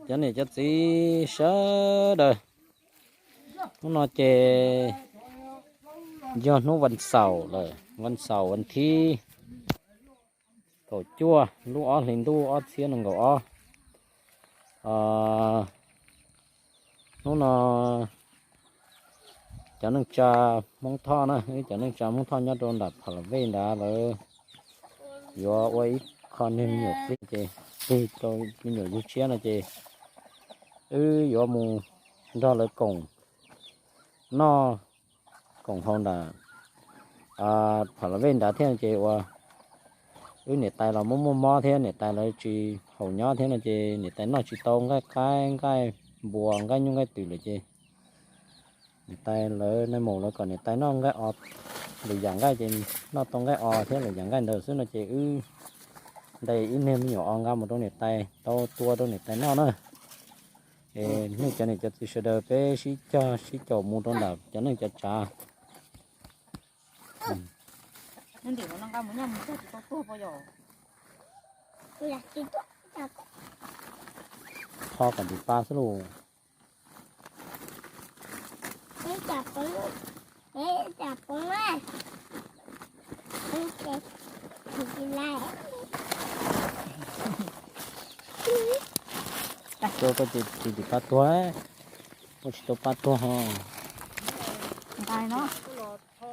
Cov niam cov txiv sawv daws, hnub no ces yog hnub vas xaum lawm, vas xaum vas thib kaum cuaj lub ob hlis ntuj ob txhiab nees nkaum ob. Hnub no cov neej tsa Hmoob Thoj na, wb cov neej tsa Hmoob Thoj nyob rau nram Pham Las Vej nrad lawv yuav ua ib qho niag me nyuam plig ces, plig rau me nyuam yug tshiab no ces wb yuav mus nrog lawv koom noj koom haus nram Pham Las Vej nrad thiab no ces ua wb niam tais los muaj muaj mob thiab niam tais lawv tsis haum nyob thiab no ces niam tais noj tsis tau nqaij qaib nqaij npua nqaij nyuj nqaij twm lawm ces niam tais lawv naj mus lawv kom niam tais noj nqaij o, lwm yam nqaij ces noj tau nqaij o thiab lwm yam nqaij ntawd xwb no ces wb ntes ib niag me nyuam o nqa mus rau niam tais tau tua rau niam tais noj na. Es nej cov niam cov txiv sawv daws peb sib cog sib caum mus rau nram cov neej cov tsav. Tho kom ntim pa xwb lauj. Tua koj ces tsis ntim pa tuag, koj tsis tau pa tuag ho.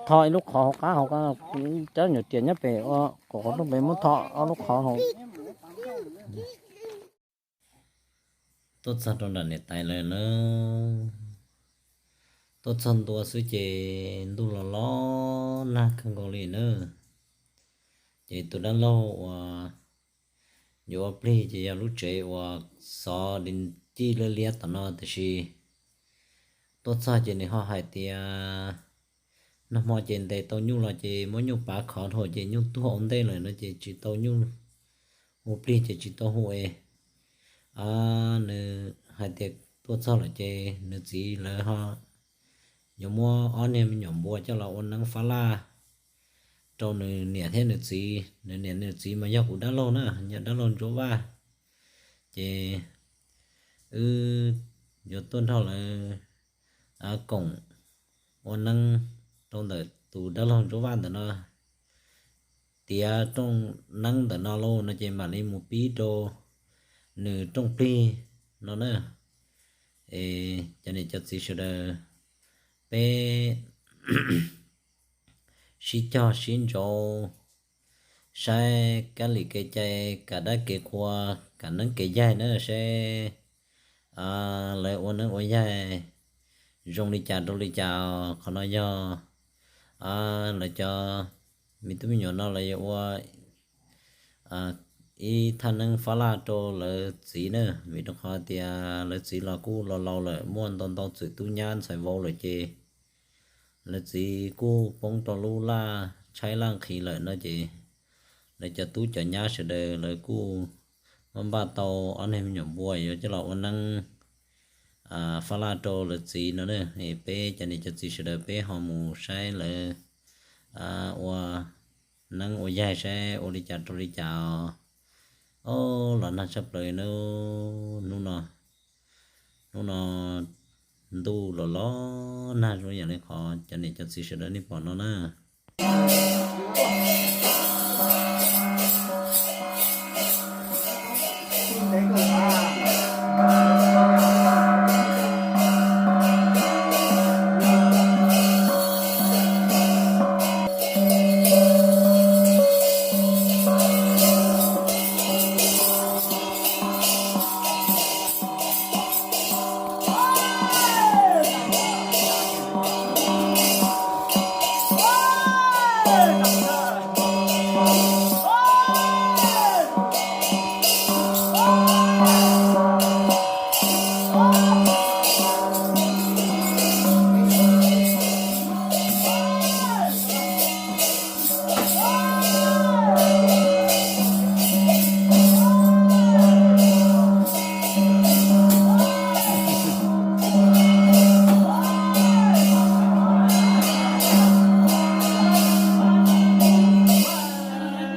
Tho ib lub qhov hauv qab hauv, cov nyuam riam nyob pem ua kom qhov rooj pem muab tho ob lub qhov hauv. Tuaj txog rau nram niam tais lawm na. Tuaj txog ntua xwb ces ntuj los los nag kawg nkaus li na. Ces tus dab laug uas yuav ua plig ces yog lub tsev uas xov di cij liab liab tom no tiam sis tuaj txog ces nws ho hais tias nag hmo ces ntes tau nyuj los ces muab nyuj pav khov dhau ces nyuj tuag ua ntej lawm no ces tsis tau nyuj, ua plig ces tsis tau hu es. Nws hais tias tuaj txog lawm ces nws txiv lawv ho yuav muab ob niag me nyuam npua coj los ua neeb fab laj rau nws niam thiab nws txiv. Nws niam nws txiv mas yog kuv dab laug na, yog dab laug Ntsuab Vaj. Ces wb yuav tuaj nrog lawv koom ua neeb rau ntawm tus dab laug Ntsuab Vaj ntawm no, tiav rooj neeb ntawm no lauj no ces mam li mus pib rau nws rooj plig no na. Es cov niam cov txiv sawv daws, peb sib cog sib ntsauv saib kab lis kev cai, kam dab kev qhua, kam neeb kev yaig na, saib lawv ua neeb ua yaig zoo li cas rau li cas. Qhov no yog lawv cov me tub me nyuam no lawv yuav ua ib thaj neeb fab laj rau lawv txiv na, vim rau qhov tias lawv txiv los kuj laus laus lawm, muaj ntau ntau txwm tub nyab ntxhais vauv lawm ces lawv txiv kuj poob rau lub laj tshaib laj nqhis lawm no ces lawv cov tub cov nyab sawv daws lawv kuj muab npaj tau ob niag me nyuam npua yuav coj los ua neeb fab laj rau lawv txiv no na. Peb cov niam cov txiv sawv daws peb ho mus saib lawv ua neeb ua yaig saib ua li cas rau li cas os. Los nag tshaj plaws na hnub no. Hnub no ntuj los los nag zoo yam li qhov cov niam cov txiv sawv daws nej pom no na.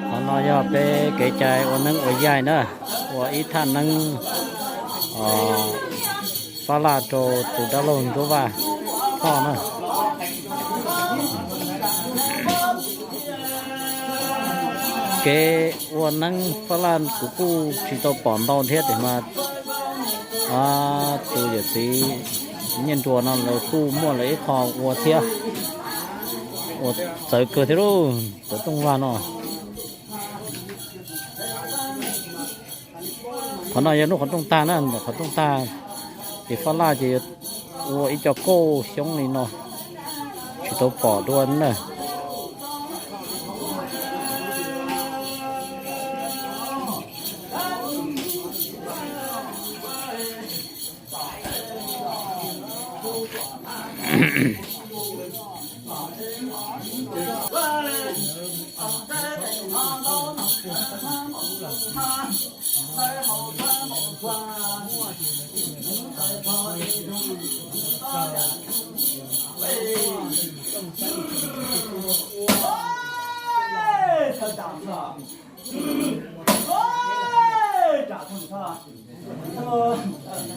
Qhov no yog peb kev cai ua neeb ua yaig na, ua ib thaj neeb Fab Laj rau tus dab laug Ntsuab Vaj Thoj na. Kev ua neeb Fab Laj kuv kuj tsis tau pom ntau thiab tiam sis mas tus yawm txiv Nyiaj Nruas no lawv kuj muaj lawv ib qho ua thiab, ua txawv kawg thiab lauj, cov rooj vag no. Qhov no yog lub qhov rooj tag na, ntawm qhov rooj tag ces Fab Laj ces ua ib co kauj xyoob li no, tsis tau pom dua na.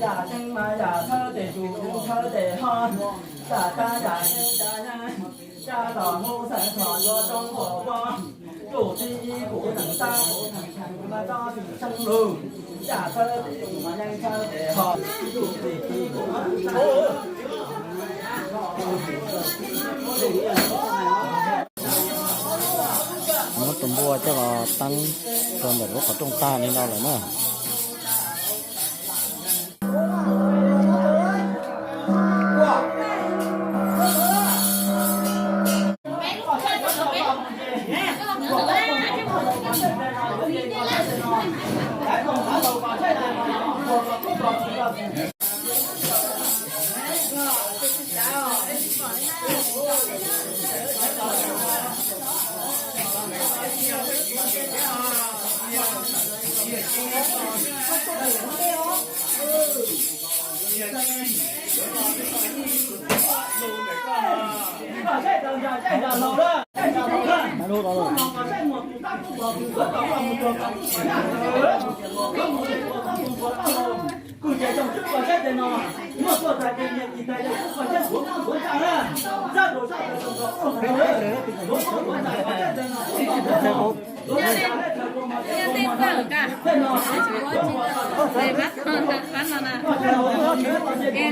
Yam tseeb mas yam txhawb tes tus, txhawb tes ho, yam kab yam yeeb yam yeeb, kab los hnub xeev txhos yuav roob hauv pob, tus txib ib kuv nees sab kuv nees mas txhob tsis tsheej lug, yam txhawb tes tus mas yeej txhawb tes ho, tus txib ib kuv nees sab. Muab tus npua coj los teeb rau ntawm lub qhov rooj tag li no lawm na.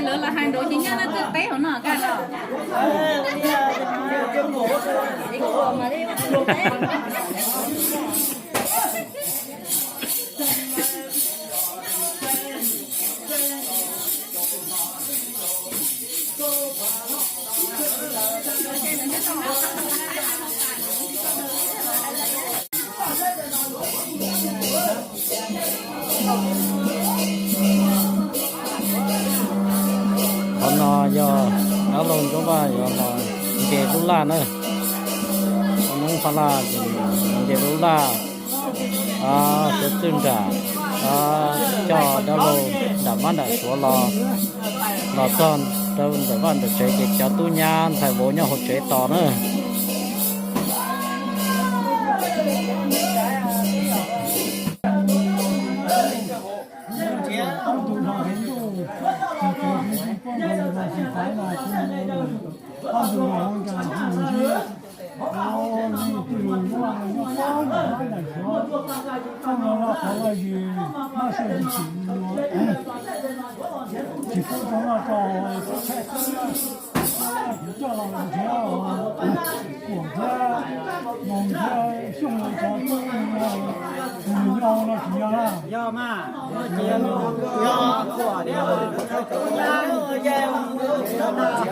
Lawv los hais nraud ces nyob leej twg teb hauv no kaj los. Qhov no yog dab laug Ntsuab Vaj yuav los nce lub laj na. Ua neeb Fab Laj nce lub laj, suav txwj nram, coj dab laug nram vaj nram suav los, los txog rau ntawm vaj ntawm tsev ces cov tub nyab ntxhais vauv nyob hauv tsev tos na. Tsis pub rau noj rau, coj los nrhiav kuam thiab, mus nrhiav xyoo cov tub, tus nws yau no tsis yog na. Yog mas, yog kuam thiab, no ces ib sab tus yog ne, tus sab yog no na.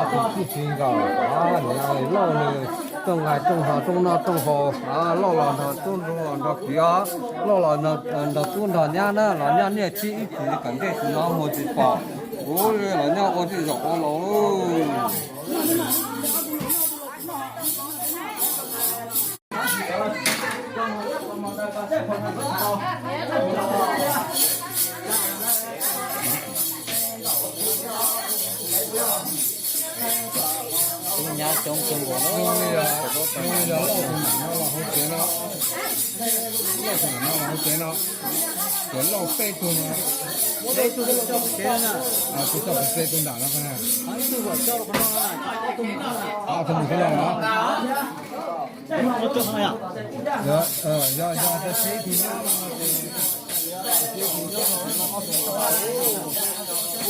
Ob tug txij txiv nkawm, niam lauj nws rooj nqaij rooj hno rooj noj rooj haus, lauj los nrog tub nrog kiv os, lauj los nrog tub nrog nyab na, los nyob niaj txhib ib txwm kom ntej tsis hnov muag tsis pom, kuv los nyob ua tej zaum ua laus. Tub nyab coob kawg nkaus. Yog lauj tus nram no los hauv tsev no, lauj tus nram no los hauv tsev no, ces lauj peb tug no, tus txoj pem tsev tus nram no, tus mus qhov no no. Yog, yog, yog, tsis tsis nyob no, tsis tsis nyob no, ob tug no.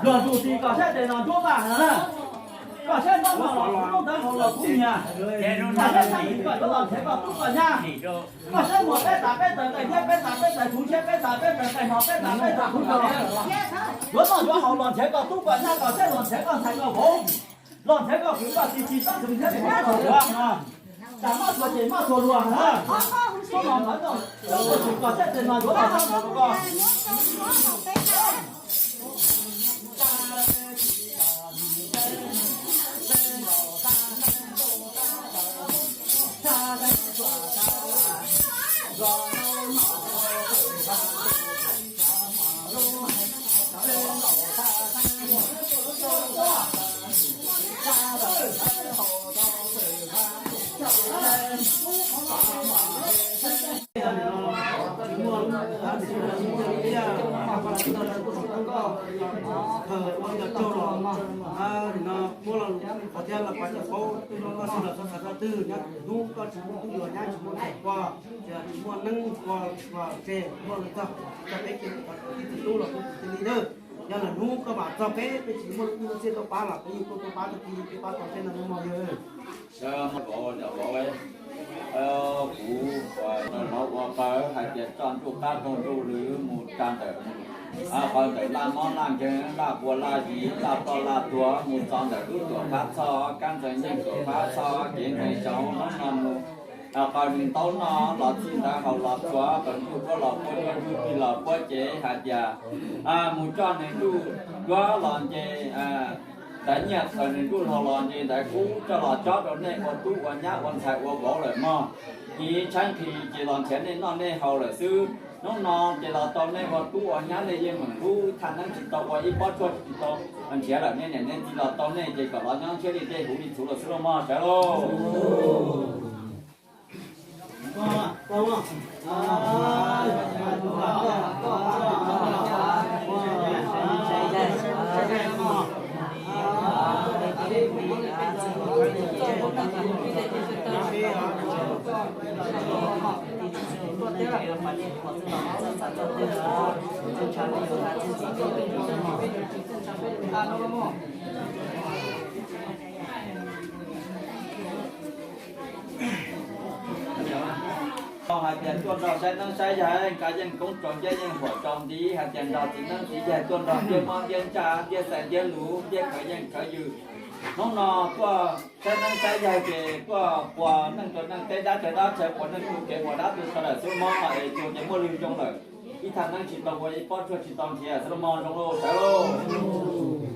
Luag tus tis kom saib tes no nruab npaj na. Koj saib nruab npaj los kuv lub ntawd hauv los kuv nyiam. Koj saib tag kis koj yuav los nrhiav koj tub koj nyab. Koj saib muaj peb tas peb taws nqaij thiab peb tas peb taws txhuv thiab peb tas peb taws nqaij hno peb tas peb taws txhuv rog. Yuav noj yuav haus los nrhiav koj tub koj nyab, koj saib los nrhiav koj ntxhais koj vauv, los nrhiav koj kwv koj tij tsis txhob txwm thiab tsis txhob yuav. Tam maj txhua ces maj txhua luag na. Tub los ntawd tau, tau tsis koj saib tes no yuav los txog koj. Muab los thiab los pab cov paub, twb los sib los txog txog twg nyob hnub koj tsis muaj tub los nyab tsis muaj ntxhais qua, tsis muaj neeb qua tseg muaj lawv txog, txog peb ces ib txiv tub los ib txiv li na. Yog lawm hnub koj mam txog peb, peb tsis muaj lub txiaj tau pab los peb yeej tuaj tuaj pab tag kis tuaj pab tau thiab no mog yawg. Kuv hnov ua qawv hais tias tso ntuj qab rau ntuj lwm mus tsa ntawm qawv ntawm laj mob laj nkeeg laj quas laj yig laj ploj laj tuag mus txog ntawm lub tuam qab txhoj kab ntxeeg yeej tuam qab txhoj kev ntxeeg tsaus hnub no mus. Qawv nws ntaub noj los txij ntawd haus los txhuav qawv ntuj duab los puab duab ntuj plig los puab cev hais tias mus coj nws ntuj duab los nce ntawd nyiaj qawv nws ntuj hlau los nce ntawd kub coj los cob rau nej ua tub ua nyab ua ntxhais ua vauv lawm mog. Ib tshaib nqhis ces los nrhiav nej noj nej haus lawm xwb. Hnub no ces los tau nej ua tub ua nyab nej yeej meem hlub thaj neeb tsis tau ua ib pob tshuaj tsis tau nrhiav lawm nej niam nej txiv los tau nej ces kom los nyob ntshiab li dej huv li txhuv los xwb los mog sawv lauj. Hais tias tuaj nrog saib neeb saib yaig, nqa yeej koob tsaus ncej yeej huam tsaus ntiv, hais tias nrog txiv neeb txiv yaig tuaj nrog ntiab mob ntiab ntsaj ntiab xaiv ntiab lus ntiab khawv yeej khawv yws. Hnub no tuaj saib neeb saib yaig ces tuaj quas neej rau neej teb dab rau dab chaw quas neej tu kev quas dab tu sawv daws xwb mog es tug ces muaj lwg zoo lawm. Ib thaj neeb tsis tau ua ib pob tshuaj tsis tau nrhiav xwb los mog zoo lauj sawv lauj.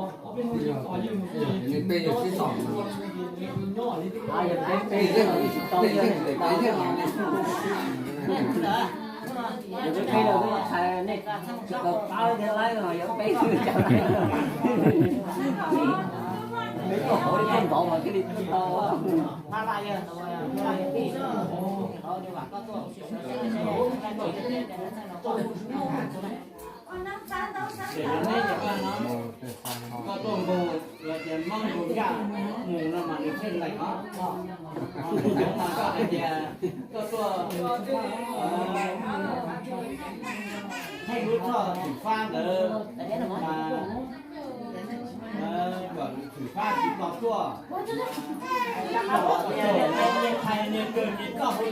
Ces yog neb cov paj no, koj tuaj nkaug los tias Hmoob nkaug yaj mus no mas nws tsheej lees os. Nws cov mas koj hais tias koj tuaj theej lub txoj Xwm Fab ntawd mas kom Xwm Fab tsis tau tuaj. Los txog rau nej cov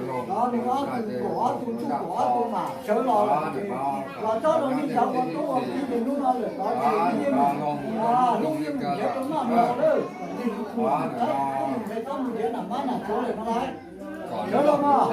ua tub ua kiv ces hnub no lawm tod ces yeej hlub yeej mus nrhiav rau noj mov lawm, yeej mus nrhiav tsob mus nrhiav nam mab nam tsuv lawm no lauj. Sawv los mas.